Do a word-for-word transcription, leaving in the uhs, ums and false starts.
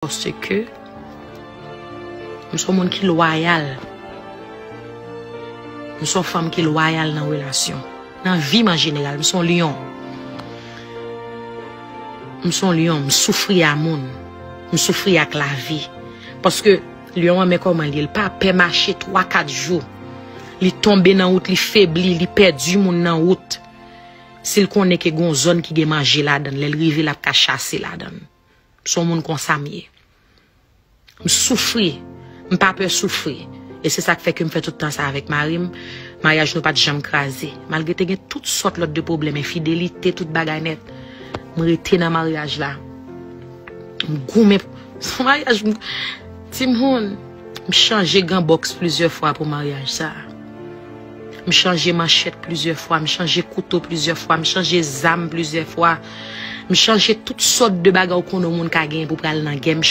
Paske m se yon moun ki lwayal. M se yon fanm ki lwayal nan relasyon. Nan vi m an jeneral, m se yon lyon. M se yon lyon, m soufri a moun. M soufri ak lavi. Paske lyon an, men kòman li ye, li pa pè mache twa, kat jou. Li tonbe nan wout, li febli, li pèdi moun nan wout. Si l konnen ke gon zòn ki gen manje ladan l, lè l rive, l ap ka chase ladan l. M se yon moun konsa m ye. M soufri. M pa pè soufri. E se sa k fè ke m fè tout tan sa avèk mari m. Maryaj nou pa t janm kraze. Malgre te gen tout sòt lòt de pwoblèm, enfidelite, tout bagay nèt. M rete nan maryaj la. M goumen. Maryaj m, timoun, m chanje gan bòks plizyè fwa pou maryaj sa. M chanje manchèt plizyè fwa, m chanje kouto plizyè fwa, m chanje zam plizyè fwa. M chanje tout sòt de bagay ou konnen yon moun ka genyen pou pral nan gè. M